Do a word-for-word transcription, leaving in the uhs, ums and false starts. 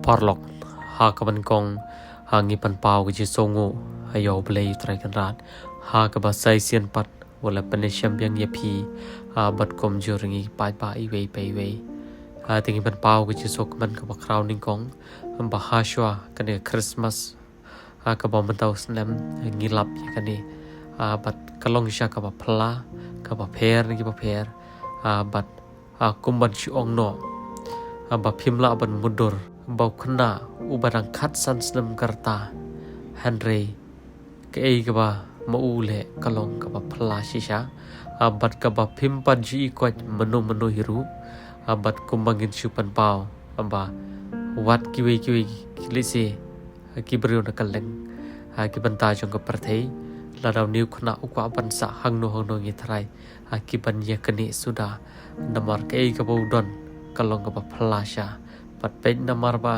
Paralok, ha kaba nyngkong, ha ngi pynpaw ka jingsngewnguh ha ïa U Blei U Trai Kynrad ha kaba sa shisien pat u la pynshem biang ïa phi, ha bad kumjuh ruh ngi paidbah iwei pa iwei. Ha te ngi pynpaw ka jingsngewkmen kaba khraw nyngkong ba ha shuwa kane ka Christmas, ha kaba mynta u snem ngi lap ïa kane, ha bad ka long shisha kaba phylla, kaba pher na kiba pher, ha bad, ha kum ban shu ong noh, ha ba phim lah ban mutdur ba u khynnah uba dang khatsan snem ka rta, hynrei kaei kaba ma u leh ka long kaba phylla shisha, ha bad kaba phim pat ju i koit mano mano hi ruh, ha bad kumba ngin shu pynpaw, ha ba wat kiwei kiwei ki lehse, ha ki briew na kylleng, ha ki bynta jong ka pyrthei, lada une u khynnah u kwah ban sah hangno hangno ngi tharai, ha ki ban ïa kane suda, namar kaei kaba u don ka long kaba phylla shisha. Bad peit namar ba